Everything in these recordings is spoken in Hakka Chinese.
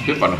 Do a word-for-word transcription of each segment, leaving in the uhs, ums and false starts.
食飯啊！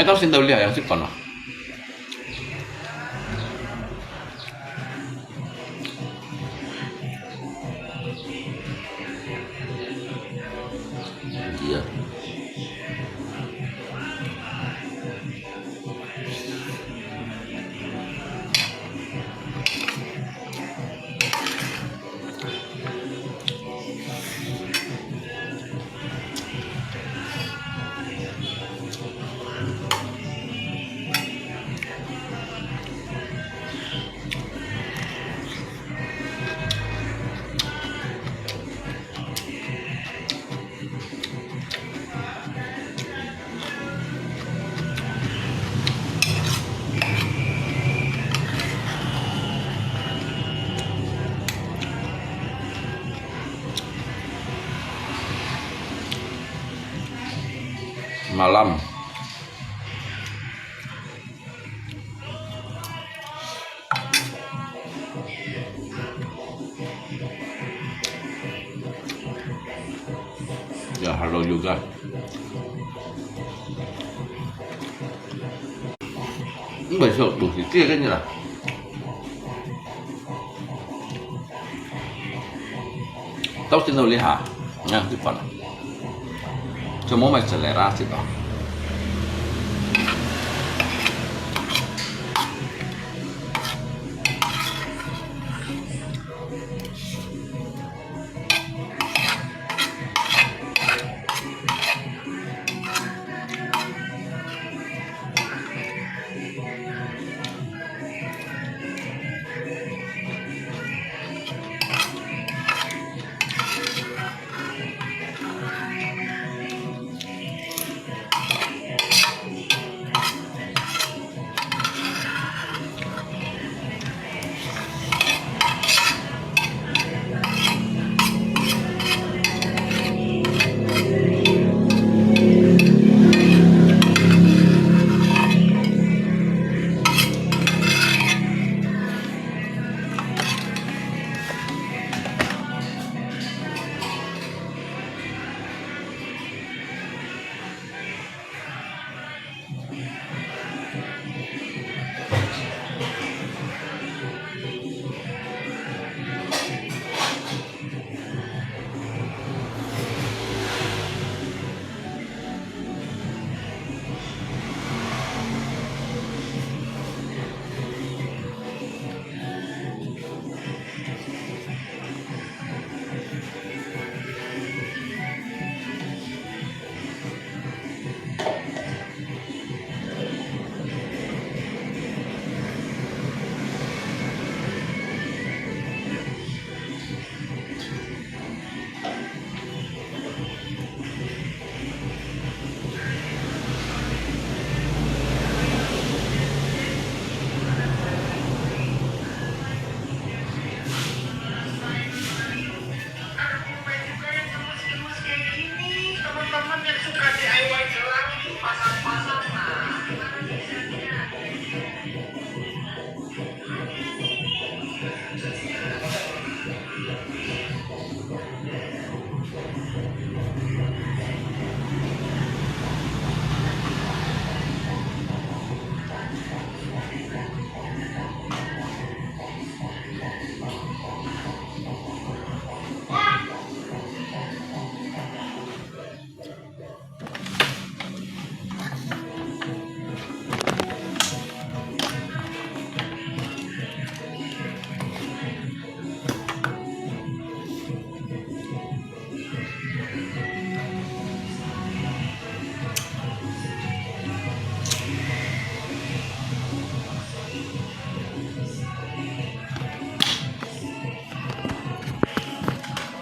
到先到了，要去关了。Malam. Ya, hello juga. Ini masih waktu sih, kan ya. Tau sino liha, nga, di pa na. Semua may selera sih, ba?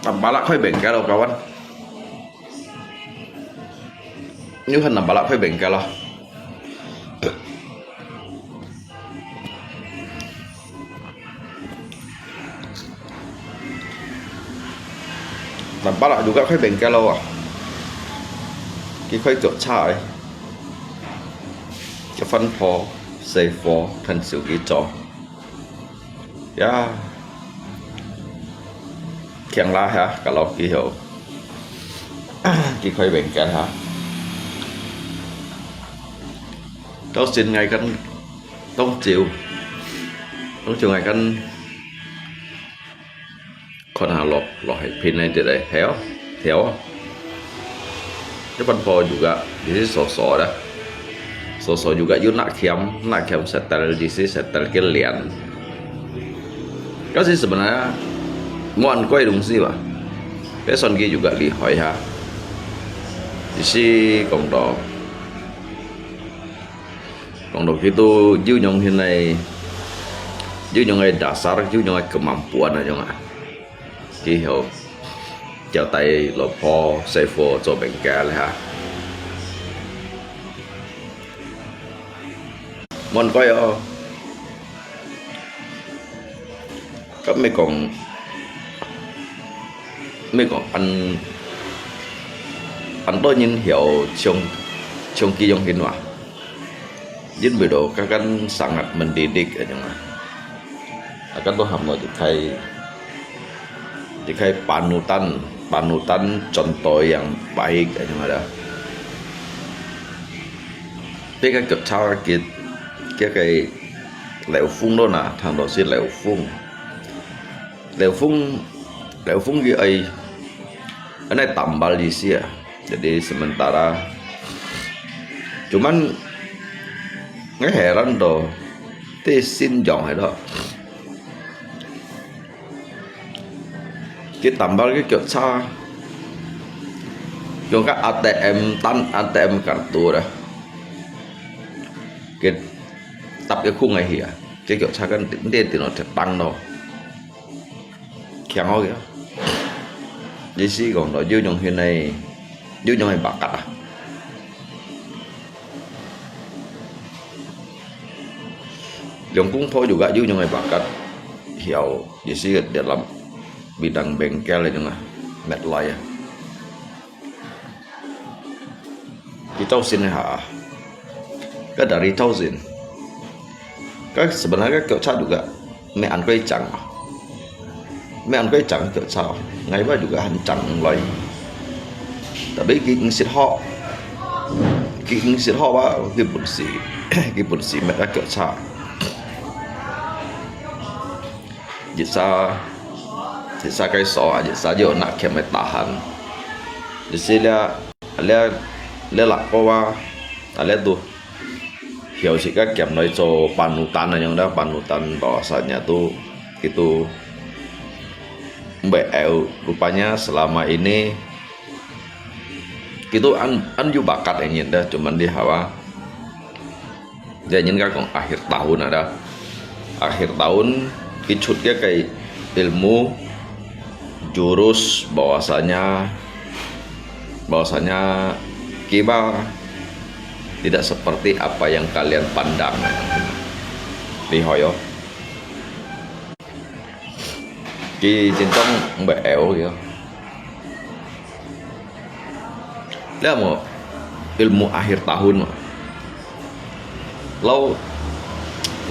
Tampalak khoy bengkel lo, kawan. Ini kan tampalak khoy bengkel lo. Tampalak juga khoy bengkel lo ah. Ki khoy jok cha eh. Ka fan pho, se pho, than siu ki jok. Ya. Kiang la ha, ka lo ki ho. Ki khoy bengkel ha. 到時𠊎看當晝，當晝𠊎看看下落，落去拼个一个，係哦，係哦。一般破juga，就是所所的，所所juga又拿鉗，拿鉗setel，就是setel个連。但是sebenarnya，無恁貴東西吧，該算佢juga厲害哈。就是講到 講到佢都有樣形个，有樣个dasar，有樣个kemampuan啊種啊。佢曉交代老婆、細伙做bengkel哈。無恁貴哦。 該毋係講，毋係講恁，恁多人曉像，像佢樣形哇。因為到該間sangat mendidik該種啊。啊，該都喊到一個，一個panutan，panutan contoh yang baik該種啊。 該个腳車个，个个漏風咯呐，聽到係漏風。漏風，漏風佢愛，恁樣tambal意思啊，jadi sementara。Cuman，𠊎heran到，對新疆係咯。 佢tambal个腳車，用个ATM，單ATM kartu啦。佢搭个空个去啊，佢腳車个，你電腦就當咯。強好个。意思講到有用现在，有用个bakat啊。 兩公婆juga有用个bakat，曉，也是个dalam bidang bengkel个種啊，medlai啊。佢到先个下，个dari到先，个sebenarnya个腳車juga。 毋係恁貴靚啊，毋係恁貴靚个腳車，𠊎話juga還靚來。Tapi佢毋識學，佢毋識學啊，佢本事，佢本事搣个腳車。一下，一下个手啊，一下就拿鉗个tahan。一時了，了，了啦，我話，啊，了都。 曉自家兼來做panutan啊，樣啦，panutan bahwasanya都，佢都毋會，rupanya selama ini，佢都恁，恁有bakat个人啦，cuman di hawa。Jadi人家講akhir tahun ada，akhir tahun佢出个个ilmu，jurus bahwasanya bahwasanya kiba tidak seperti apa yang kalian pandang. Lihoi yo. Ki jintong mbak eo yo. Lihat mo ilmu akhir tahun mo. 摎，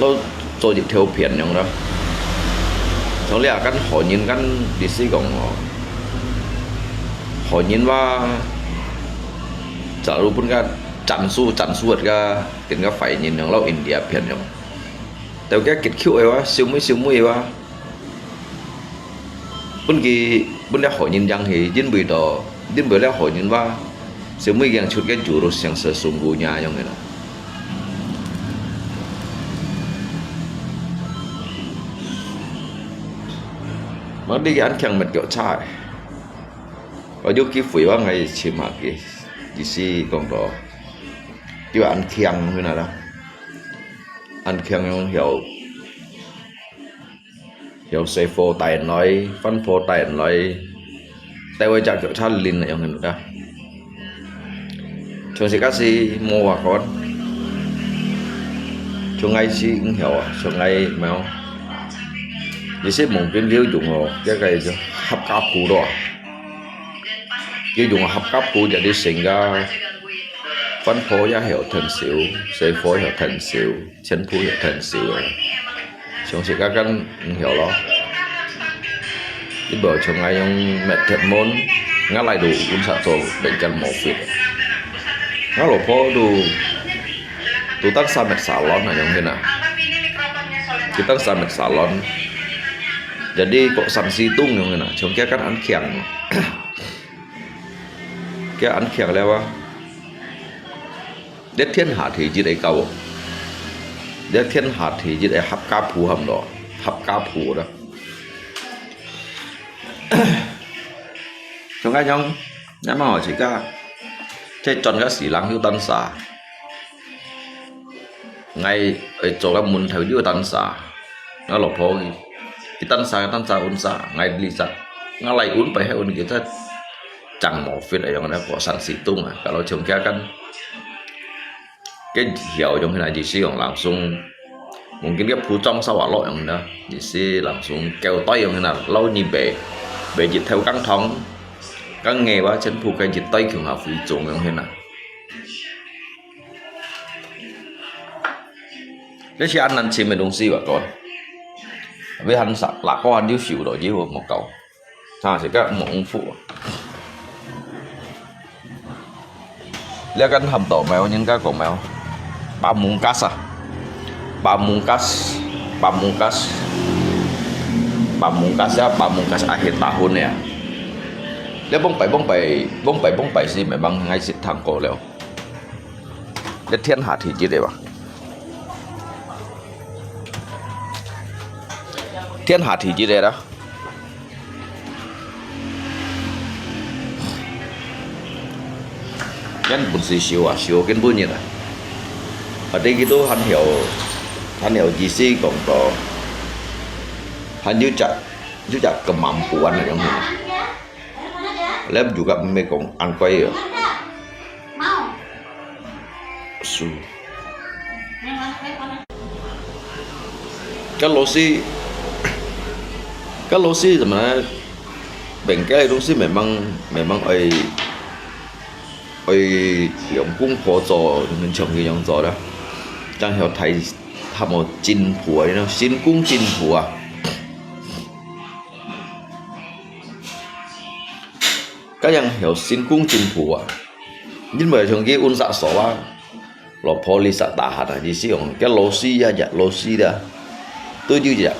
摎做一條片樣啦。像這間好人間意思講哦，好人話，假如分个戰術，戰術个，跟个壞人樣，摎India片樣。Tau个結局个話，小妹小妹个話， 分佢，分這好人贏去，因為到，因為這好人話，小妹贏出个jurus yang sesungguhnya樣个啦。Mah你个恁強搣腳車，我有機會話𠊎尋下佢，意思講到，就恁強去哪啦，恁強樣曉。 曉細貨帶人來，番婆帶人來，帶位隻腳車輪樣个啦。像自家係無話講，像𠊎係毋曉啊，像𠊎無。一些毛病就用哦，這個就合家譜咯。就用合家譜，就係成个番婆也曉𢯭手，細貨曉𢯭手。 全部曉𢯭手啊，像自家間毋曉咯。你無像𠊎樣搣忒門，𠊎來到本煞做bengkel無fit。𠊎老婆都，都單三metr salon啊，樣形啊。佢單三metr salon。Jadi kok san situ樣形啊，像佢kan安強。佢安強了啊。這天下第一个搞哦。這天下第一个合家鋪喊咯，合家鋪啦。像該種，那麼我自家，這轉个時人又單啥。 𠊎愛做个門頭又單儕，𠊎老婆佢單儕單儕搵儕，𠊎理儕，𠊎來搵，拜歇搵，佢就正無fit个樣呢，過三四冬啊，kalau像佢kan，佢曉用起來，意思用langsung，mungkin佢鋪裝燒啊落用呢，意思langsung交代用呢，老二伯，伯日頭剛燙，剛硬哇，全部佢一代共下回種用起來。 這係恁難尋个東西吧，各位。Tapi還sa，哪個還有收到，以後莫搞。Ha，係个莫重複啊。這kan喊到咩？應該講咩？Pamungkas，pamungkas，pamungkas ya，pamungkas akhir tahun ya。這Bông Pai，Bông Pai，Bông Pai，Bông Pai係memang𠊎識聽過了。 這天下第一个吧？天下第一个啦。Kan本事少啊，少根本人啊。啊，這个都還有，還有意思講到，還有隻，有隻kemampuan啊，樣形。 Lem juga mê kong ăn quay à. Su. Cái lô xí, cái lô xí怎么呢？Bên cái lô xí memang, memang ai, ai 用功課做，你们像佢樣做的，正曉太，他们進步啊，你知道，新功进步啊。 Kaya曉新功進步啊，因為像佢溫室所啊，落坡里實打下啊，意思講，佢老師呀，呀老師啦，都有隻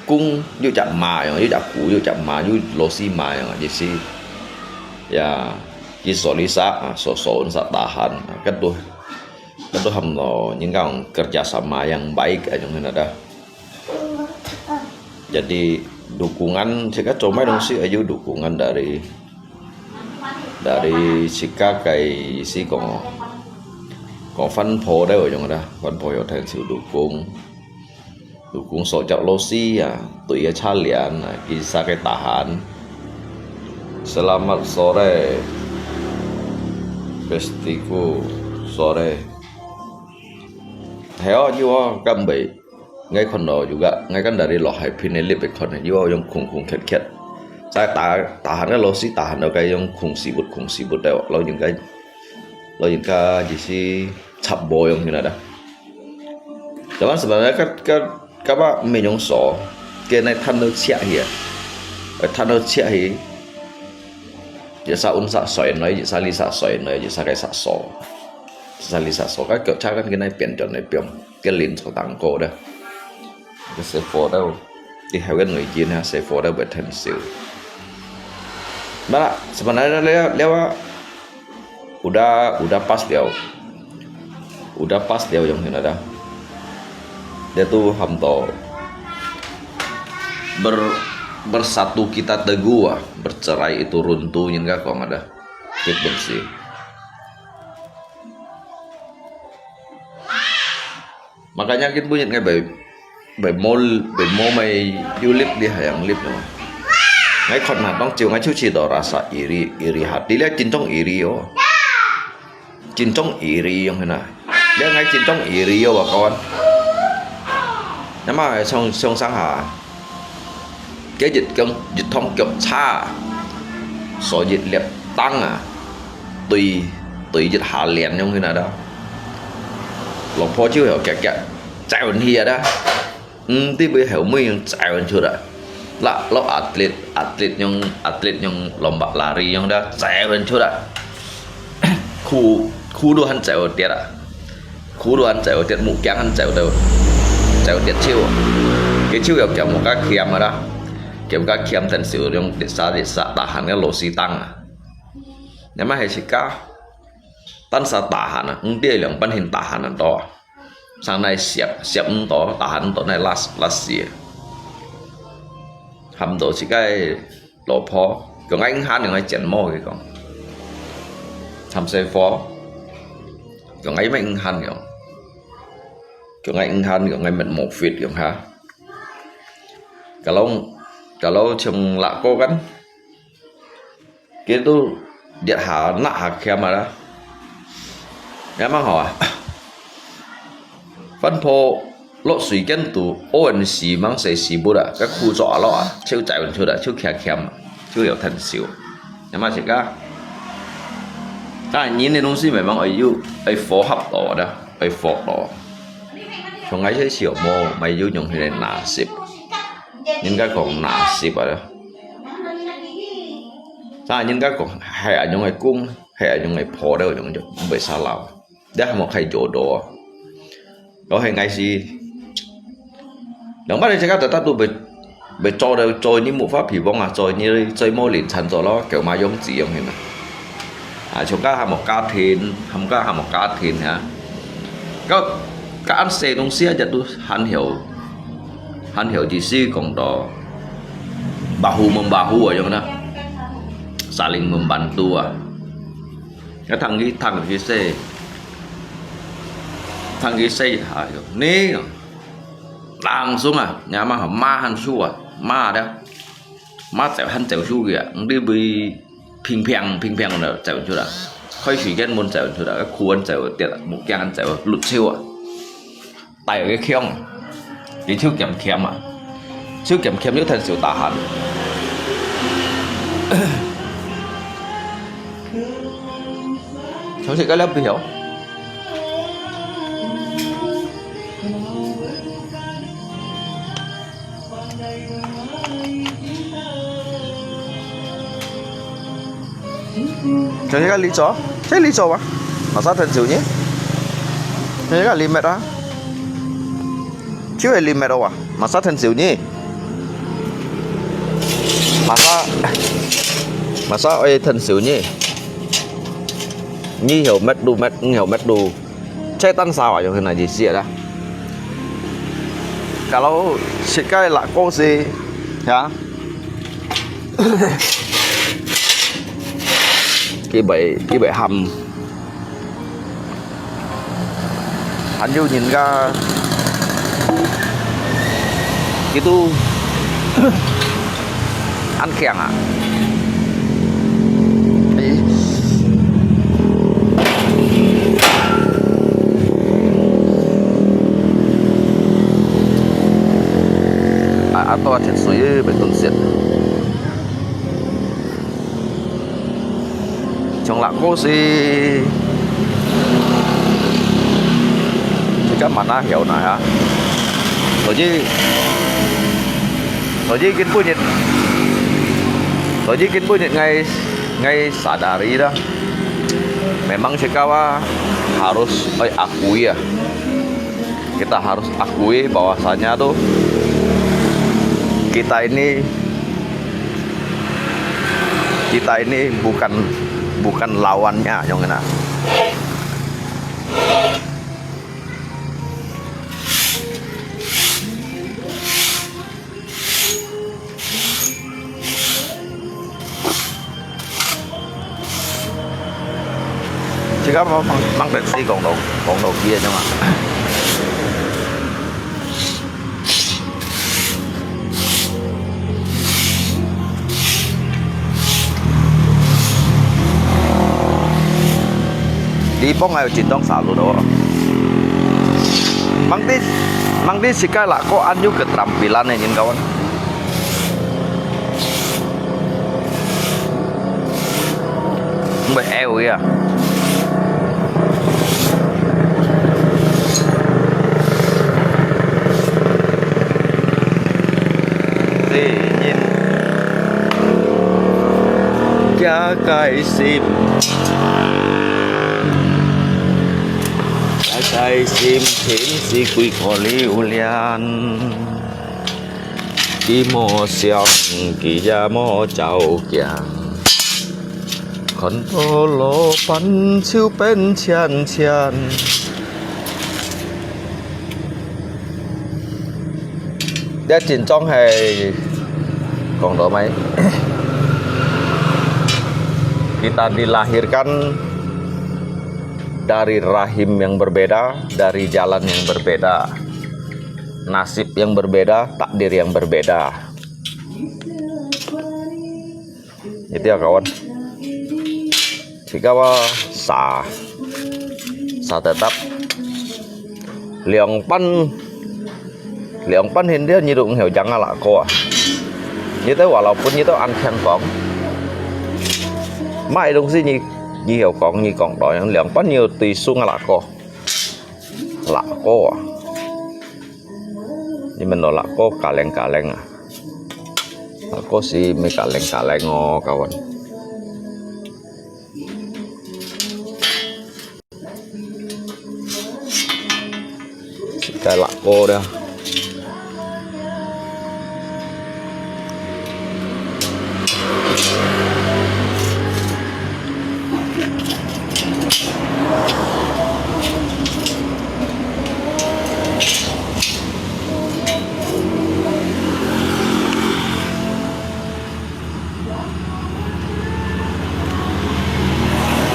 公，有隻嫲樣，有隻古，有隻嫲，有老師嫲樣啊，意思呀，佢所里實啊，所所溫室打下啊，該都，該都喊到，應該講kerja sama yang baik啊，種樣个。 Jadi dukungan，自家做麼个東西，愛有dukungan dari，dari自家个意思講，講番婆了，用啦，番婆有聽就dukung，dukung所教老師啊，對个車輪啊，佢啥个tahan。Selamat sore，Bestiku sore。係哦，有哦，敢袂？ 𠊎看到juga，𠊎kan dari落海邊个lift看，又用空空缺缺。在tahan，tahan个老師tahan到該用空屎忽空屎忽个，老人家，老人家意思插播用起來啦。Zaman sebenarnya kan，kan，kan apa，毋係用鎖，佢係探到切去啊，探到切去，一儕溫室水內，一儕里實水內，一儕个實鎖，一儕里實鎖，該腳車kan佢那邊轉來邊。 Cái link cho tăng cô đó. Cái xe phô đó. Đi theo cái người kia ha, xe phô đó bị thêm xíu. Mà là, sebenarnya lewat, lewat. Udah, udah pas liao. Udah pas liao yang sini ada. Dia tu ham to. Ber, bersatu kita teguh ah. Bercerai itu runtuh yang gak kong ada. Kit bersih. Makanya kin bunyi ngai bai, bai mol, bai mol mai yu lip di hayang lip no. Ngai khon na tong chiu ngai chu chi do rasa iri, iri hati le jin tong iri yo. Jin tong iri yong na. Le ngai jin tong iri yo wa kawan. Nama song, song sang ha. Cái dịch công, dịch thông kiểm tra, số dịch liệp tăng à, tùy, tùy dịch Hà Liên nhông thế nào đó. Lòng phó chứ hiểu kẹt kẹt, chạy ổn hìa đó. Ừ, tí bữa hiểu mới chạy ổn chưa đó. Lạ, lạ atlet, atlet nhông, atlet nhông lòng bạc lari nhông đó, chạy ổn chưa đó. Khu, khu đua hẳn chạy ổn tiệt à. 褲都恁皺，跌目鏡恁皺到，皺跌手啊。佢手又撿無較鉗啊啦，撿較鉗，𢯭手用跌沙跌沙，tahan个螺絲釘啊。那麼係自家，單儕tahan啊，毋知兩班人tahan恁多啊。上來攝，攝毋到，tahan毋到，那拉，拉屎啊。喊到自家个老婆，講愛硬漢用个剪毛，佢講。喊細貨，講愛咩硬漢用，講愛硬漢用，愛搣毛fit用哈。Kalau，kalau像辣哥kan，佢都跌下拿下鉗啊啦，也蠻好啊。 番婆落水間肚屙人屎，吂洗屎朏啊，該褲著啊落啊，手摘毋出啊，手鉗鉗啊，手又𢯭手，也嘛自家。但人个東西memang愛有，愛符合到个，愛符合到。像𠊎這時候無，無有用彼个nasib，人家講nasib啊。但人家講，係恁樣个工，係恁樣个婆了，用就毋會使老。 你還無開jodoh啊？我係𠊎係，兩百零隻个，大家都會，會做到，做你無法皮幫啊，做你最無零餐做咯，狗馬用子用hin啊。啊，像該還無家庭，還該還無家庭哈。該，該恁細東西啊，就都還有，還有意思講到，bahu membahu啊，用啦，saling membantu啊。 該聽佢，聽佢說，聽佢說一下，呢，langsung啊，你阿媽罵還手啊，罵了，罵走還走手个啊，你會平平平平个走出來，開水間門走出來，褲還走跌啊，目鏡還走啊，碌手啊。 大个強，你手兼兼啊，手兼兼又𢯭手tahan。像係該兩杯哦。 像係該你做，這你做啊？Masa𢯭手呢？像係該你搣啊？就係你搣哦啊？Masa𢯭手呢？Masa，masa愛𢯭手呢？你曉搣都搣，你曉搣都。 這單儕話用哪意思啦？Kalau自家个辣哥係，呀，佢會，佢會喊，還有人家，佢都 恁強啊！啊，啊，多一滴水，袂斷線。 像辣哥係，自家慢慢曉拿哈。所以，所以今晡日，所以今晡日𠊎，𠊎sadari啦，memang自家啊，harus愛akui啊。Kita harus akui bahwasanya tuh kita ini Kita ini bukan, bukan lawannya, yang kena. Jika mau mang, mang taxi kong dong, kong dong kia cuma. 你幫𠊎有盡多salut哦。Mang di, mang di si Kai lako anyo keterampilan e nyin kawan. Mbak eu ya. Dingin. Kaya kay sim. 在心情是幾个榴槤，佢無想，佢也無照鏡，看到老闆就變淺淺。 這真正係講到咩？Kita dilahirkan dari rahim yang berbeda, dari jalan yang berbeda, nasib yang berbeda, takdir yang berbeda. Itu ya, kawan. Jika wa sa, sa tetap 兩班，兩班現在你都毋曉講啊，lakko啊。你都話老闆，你都恁聽講。買東西你，你曉講，你講到兩班你有對數啊，lakko。Lakko啊。你們都lakko kaleng-kaleng啊。Lakko係毋係kaleng-kaleng哦，kawan。 Sikai lakko dia.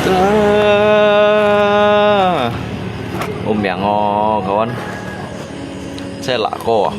Ah, 好命哦，kawan。這lakko啊。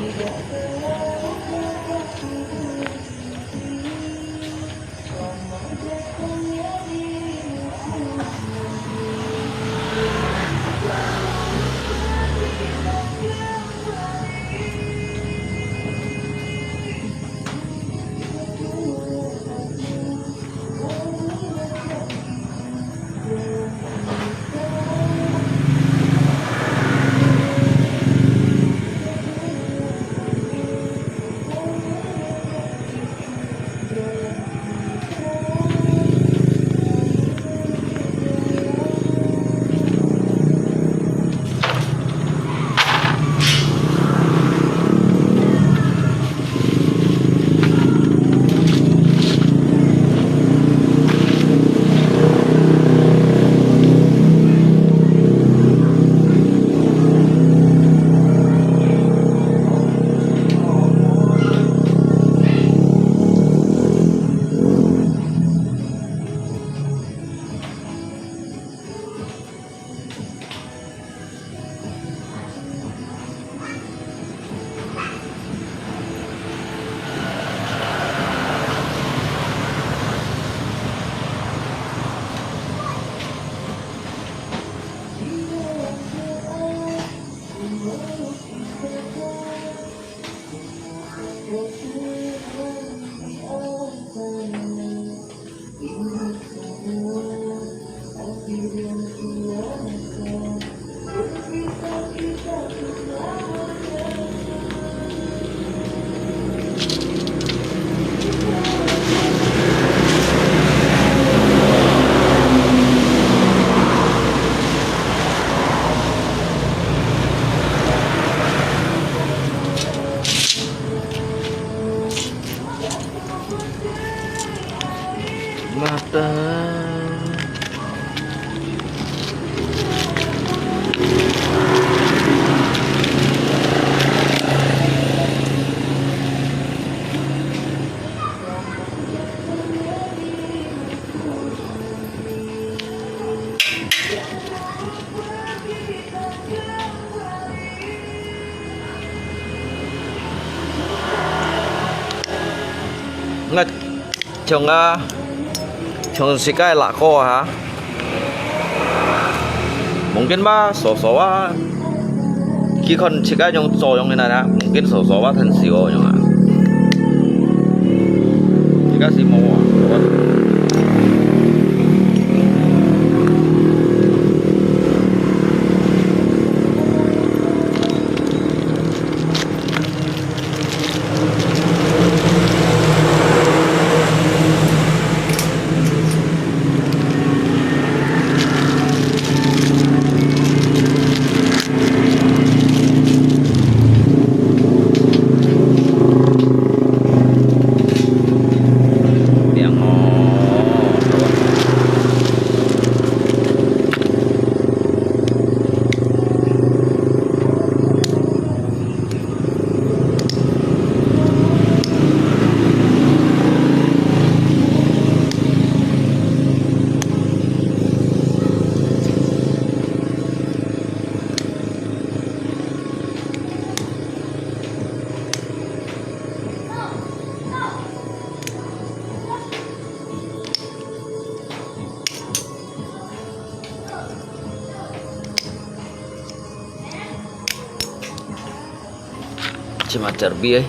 Matang. Ngat, chong a, chong sikai lakko ha. Mungkin ba, so-so a. Kikon sikai nyong cho nyong ina na, mungkin so-so ba than sio nyong a. Sikai si mo a. 這馬準備个。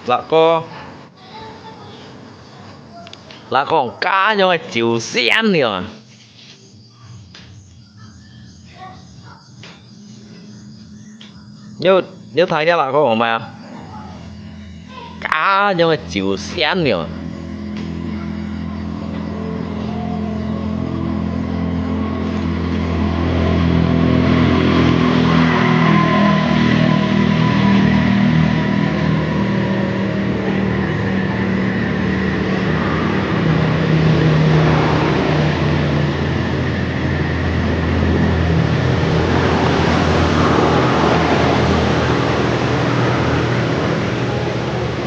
老哥，老哥，恁樣个走線了啊！ 你有，你有聽見老哥講麼个啊？恁樣个走線了。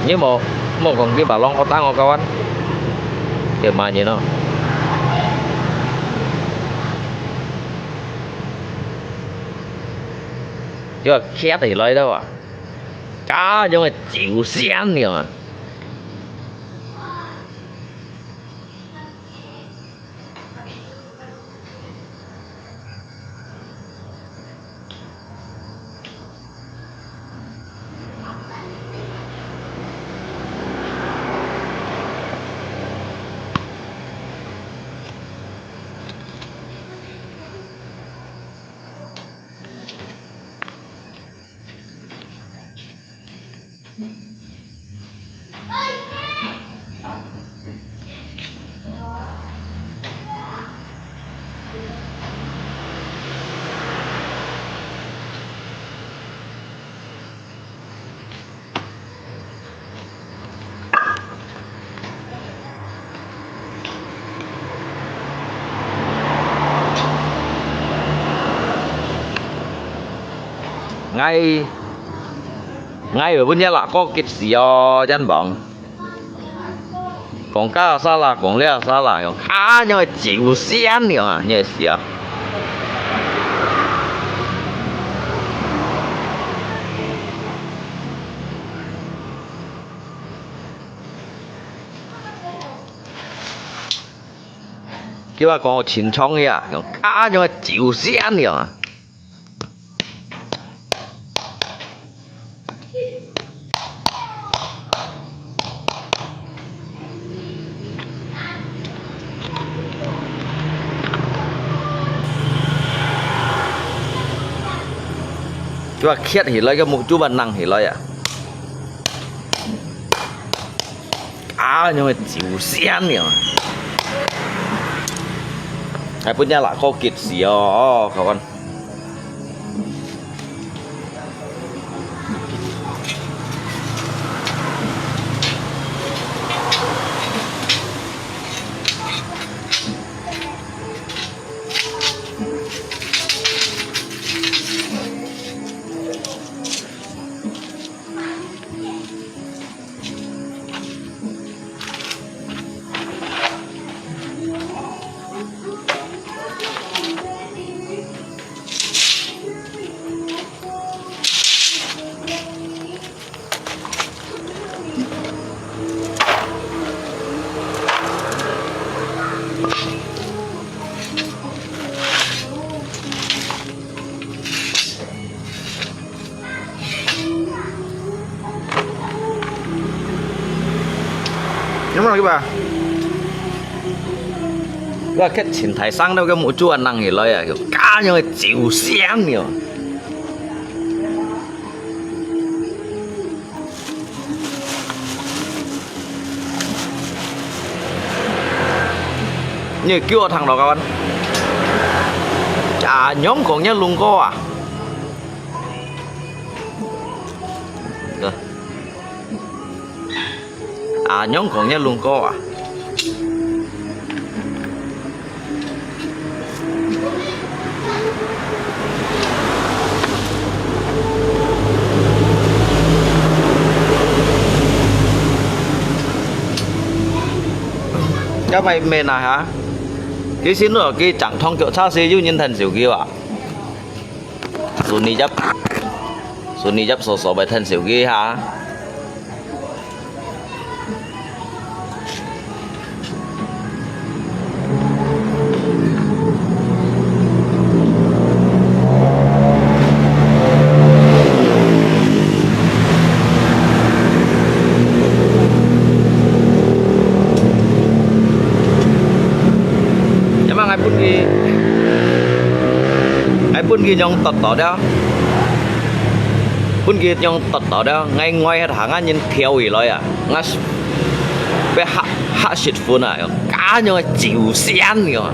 你莫，莫講你把啷个打我个碗，就罵人咯。就徛起來了啊，恁樣个走線了啊！ 𠊎，𠊎有分隻老哥激死哦，真忙。講該儕啦，講這儕啦，用恁樣个走線了啊，你會死啊！ 佢話講清楚个啊，用恁樣个走線了啊！就話蹶起來，个目珠話挵起來啊！啊，恁樣个酒仙了。還分人拿過激死哦，哦，看看。 有無有吧？我看前台上那个目珠啊，挵起來啊，有加樣个酒香了。 你叫我聽到个，啊，仰講也弄過啊？啊，仰講也弄過啊？ 該擺面啊哈，其實你去正堂腳車時有人𢯭手機啊？ 手裡一，手裡一掃掃，會𢯭手機哈。因為𠊎分佢，𠊎分佢用突突了。 分佢用突突了，𠊎外歇下，𠊎人跳起來啊，𠊎被嚇，嚇死分啊，加樣个酒仙了。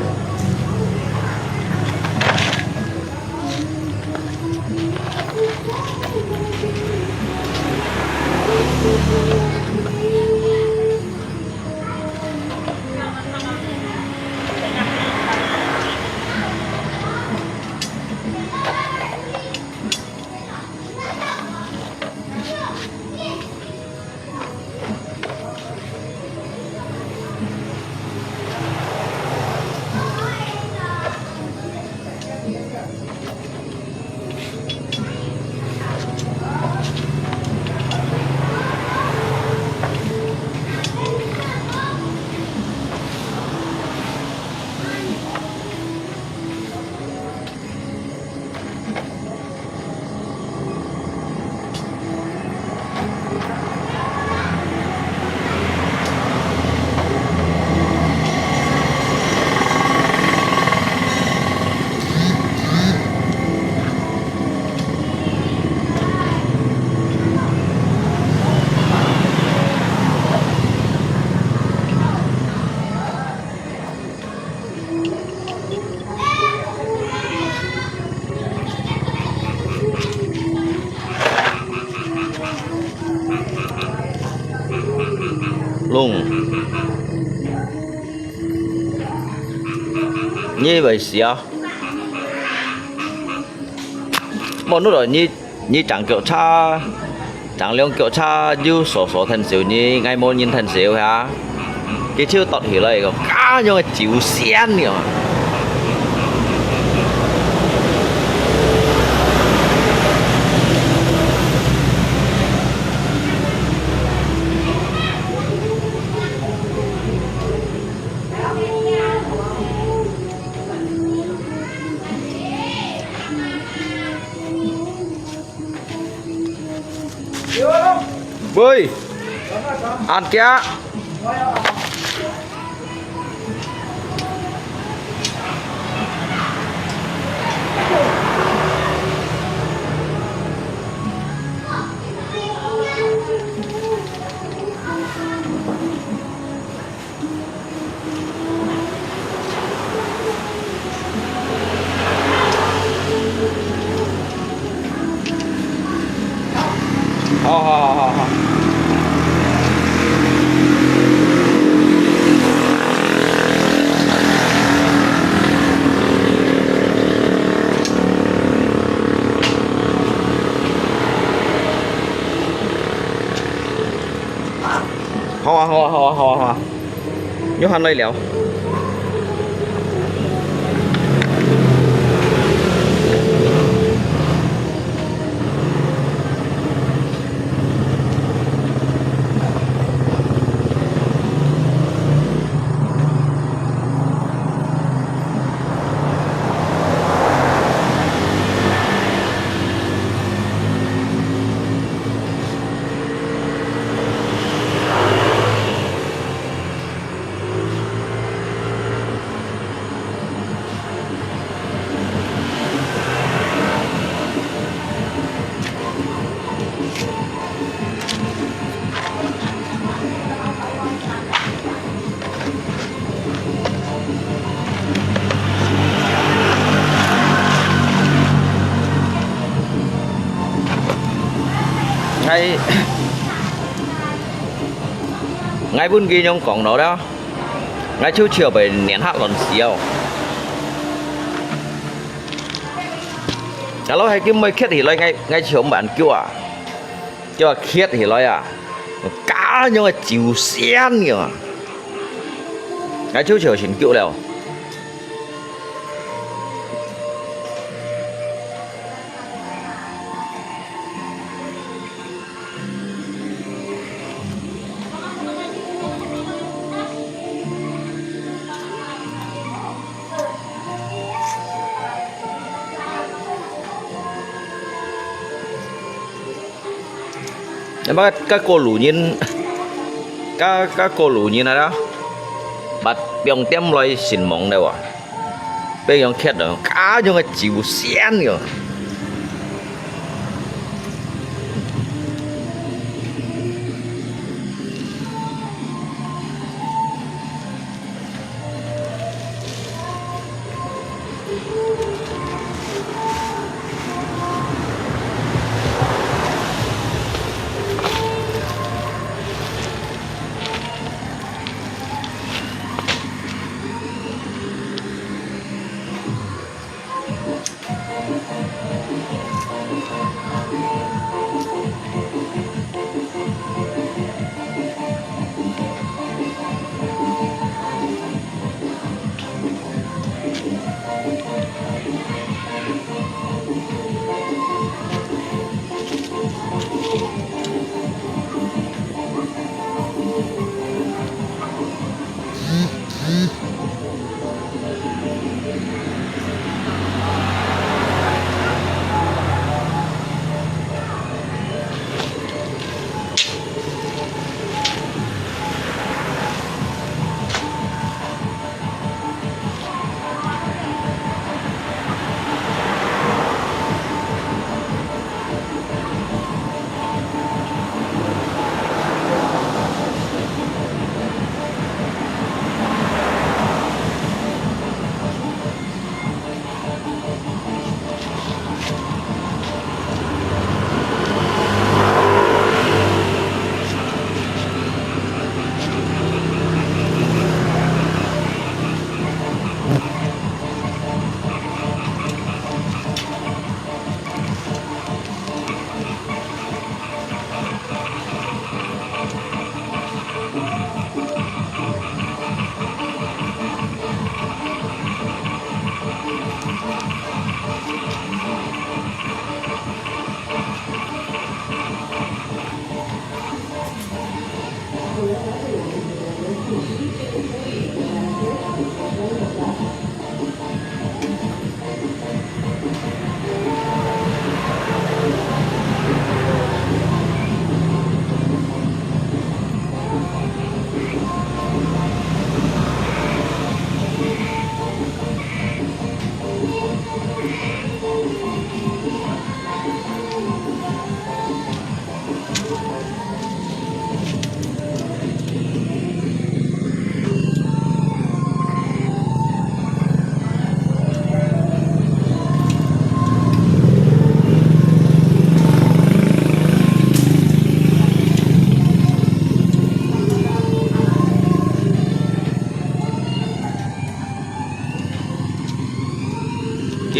弄。你會死啊？無，你來，你，你正腳車，正兩腳車，有掃掃𢯭手你，𠊎無人𢯭手哈。 佢就突起來一個，啊，用个酒仙了。 喂，恁遽。好好好好好。好啊好啊好啊好啊好啊。約翰來了。 𠊎，𠊎分佢樣講到了，𠊎就笑被人嚇亂死哦。 假如係佢毋會蹶起來，𠊎，𠊎就毋敢救啊，叫佢蹶起來啊，家樣个酒仙樣啊，𠊎就就先救了。 該，該過路人，該，該過路人啊，捌放點來神明了啊，放樣蹶了，家樣个酒仙了。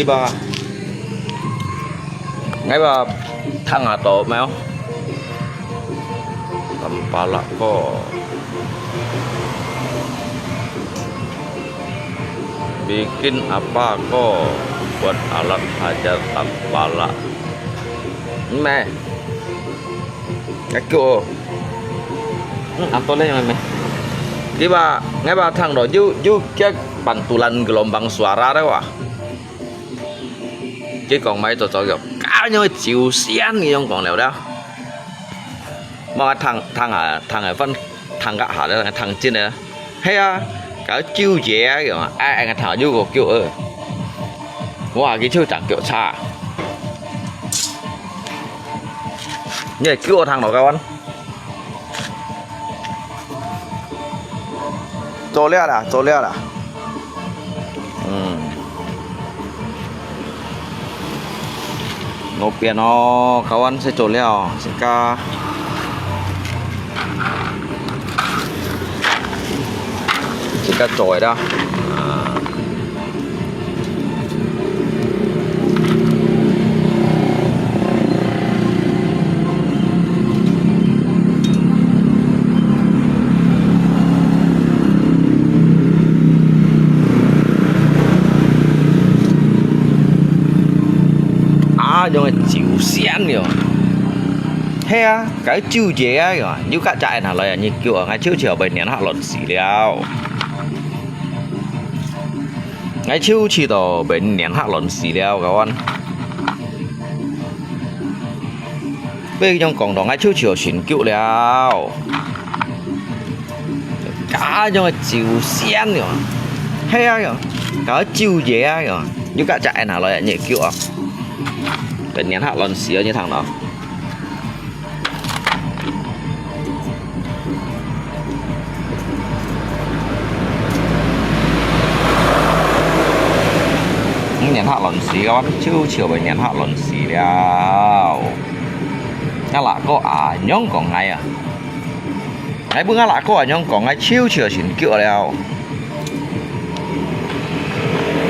Ba, ngai ba thang a to mèo. Tampalak ko. Bikin apa ko buat alat hajat tampalak. Meh. Ngai kêu. Hmm, apa le yang meh. Di ba, ngai ba thang do, you, you kêu pantulan gelombang suara deh wa. Kêu kong mai to to kêu, ka nyoi chiu sian ni yong kong liao liao. Mò thang, thang a, thang a fan, thang ka ha le, thang chin le. He a, ka chiu ye a kêu, ai, ai, thang you ko kêu ơ. Wa, kêu chiu chak kêu cha. Ni kêu thang lo ka wan. 做了啦，做了啦。嗯。路邊哦，kawan，係做了，自家，自家做个啦。啊。 啊，用个酒仙喲。係啊，該酒爺啊喲，又甲隻人下來啊，你叫啊，𠊎就就被年下亂死了。𠊎就就到被年下亂死了，kawan。 被用講到𠊎就就神腳了。家用个酒仙喲，係啊喲，搞酒爺啊喲，又甲隻人下來，你叫啊，被年下亂死啊，你聽到？ 年下亂死个，就就被年下亂死了。𠊎哪个啊，仰講𠊎啊？𠊎分𠊎哪个啊，仰講𠊎就就神腳了。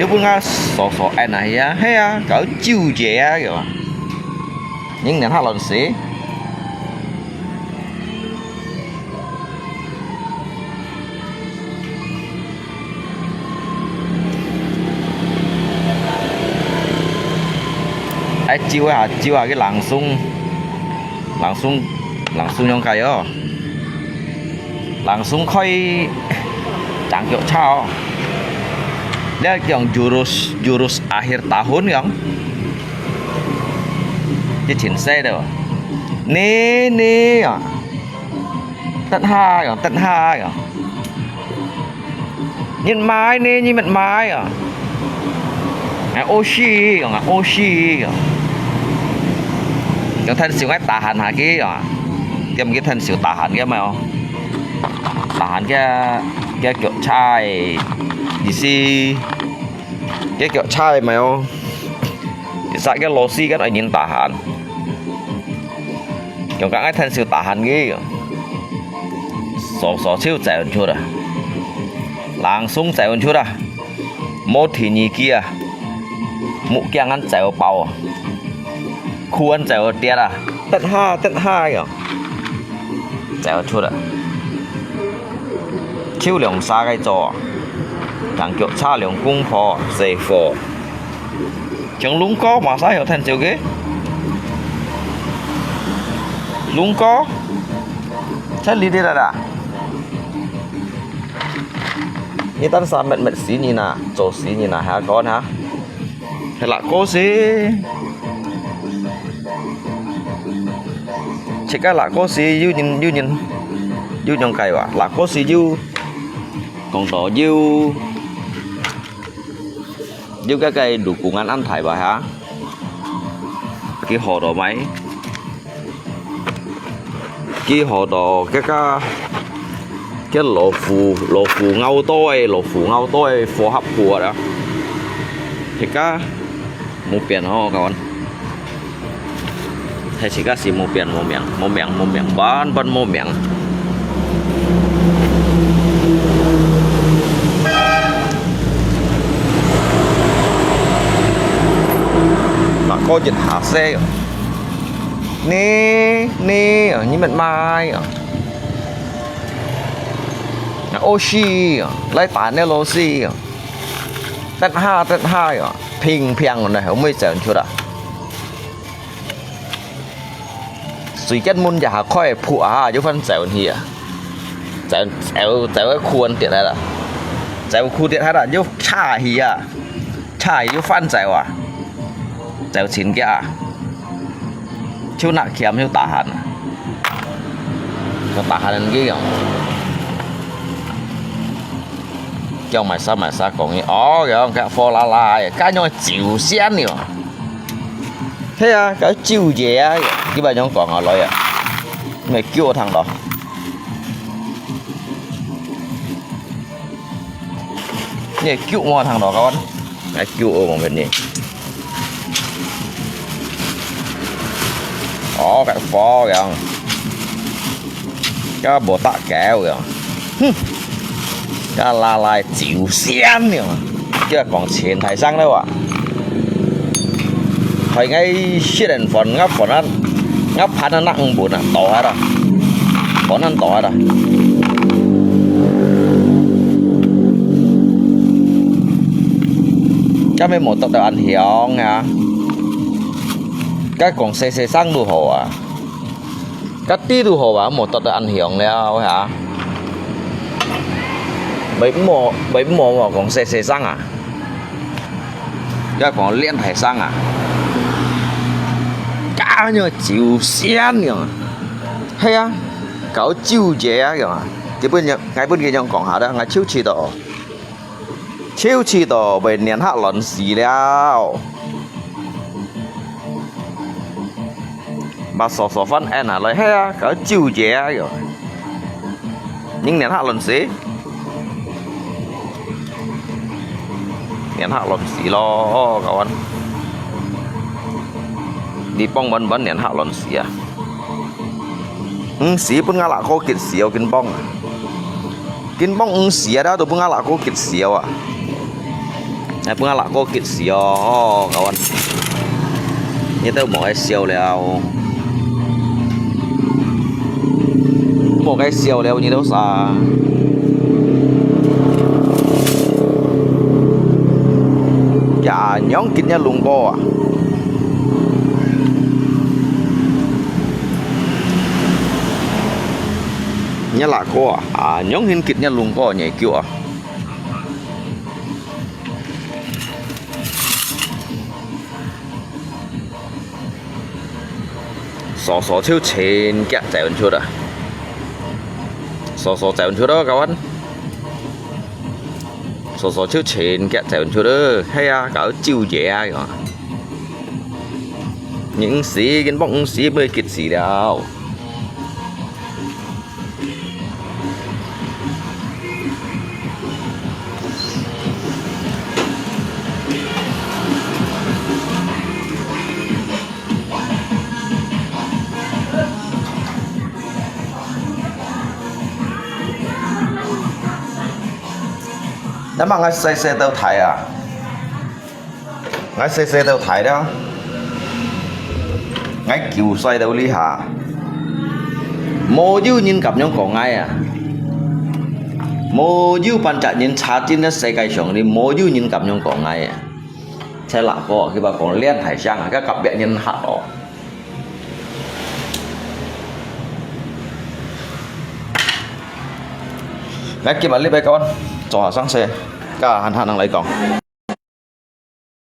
又分𠊎傻傻恁啊，係啊，係啊，搞酒爺啊，喲。人年下亂死。 哎，酒啊，酒啊，去langsung，langsung，langsung用个哦。Langsung開正腳車哦。你講jurus，jurus akhir tahun講。 一千四了。呢，呢啊，得下啊，得下啊。日買呢，日日買啊。哎，屙屎啊，屙屎啊。用炭燒个tahan下去啊，點个炭燒tahan个嘛哦。Tahan个，个腳車个意思。 个腳車个嘛哦，一煞个螺絲个愛人tahan，用个愛炭燒tahan个，傻傻就走出啊，langsung走出啊，無第二句啊，目鏡恁走爆啊，褲恁走跌啊，得下得下个。 走出來。手兩儕个做，同腳車兩公婆，細貨。像龍哥嘛，使有趁手个？龍哥，在你哋啦啦。你等下搣搣死你呐，做死你呐，下講哈。 係啦，嗰時，自家啦，嗰時有人，有人，有人計劃，啦，嗰時有，講到有，有該個lokungan安排吧，哈？幾好到買？ 幾好到，該個，該老虎，老虎咬到个，老虎咬到个，火合火啊！自家無變哦，kawan。係自家是無變，無命，無命，無命，萬般無命。過一下細哦。你，你哦，你乜買哦。啊，哦是哦，來打你老師哦。得下，得下哦，平平呢，後尾走出啊。 水結門就下開鋪啊，又翻走去啊。走走走个褲跌下啦，走褲跌下啦，又叉去啊，叉去又翻走啊，走前腳啊，手拿鉗又打鼾啊，又打鼾个樣。叫買啥买啥講个，哦，樣个貨拉拉个，該樣酒仙了。 係啊，該酒爺啊，佢把樣講下來啊，你叫我聽到，你叫我聽到，kawan，來叫我望分你。哦，該火樣，該無打狗樣，哼，該拉拉酒仙樣。 佢講錢大生了啊！害𠊎食人飯，𠊎飯啊，𠊎盤啊，拿五本啊，倒下啦，飯啊倒下啦。今日無得到恁香啊！該講細細聲都好啊！ 該知都好啊，莫得得恁香了哈。毋好，毋好講細細聲啊，愛講練大聲啊。該樣酒仙樣啊，係啊，搞酒爺啊樣啊，基本上，𠊎本佢樣講下啦，𠊎就知道。 就知道會年下亂死了。把嫂嫂飯按下來，係啊，搞酒爺啊喲。人年下亂死，年下亂死咯，kawan。你幫穩穩年下亂死啊！ 毋死分𠊎老哥激死哦，緊幫啊！緊幫毋死啊，都分𠊎老哥激死哦啊！哎，分𠊎老哥激死哦，哦，kawan。你都莫該笑了，莫該笑了，你都啥？呀，仰結若龍哥啊！ 若老哥啊，啊，仰形結若龍哥若腳啊？嫂嫂就前腳走出啊，嫂嫂走出咯，kawan。嫂嫂就前腳走出咯，係啊，搞酒爺啊，你毋死，緊幫毋死，毋會結死了。 那麼𠊎細細到大啊！ 𠊎細細到大了，𠊎九歲到這下，無有人敢樣講𠊎啊！無有半隻人差真个世界上裡，無有人敢樣講𠊎啊！在哪個，佢話講練大聲啊，該甲別人嚇哦！來，今日禮拜講，做下生事，該閒閒人來講。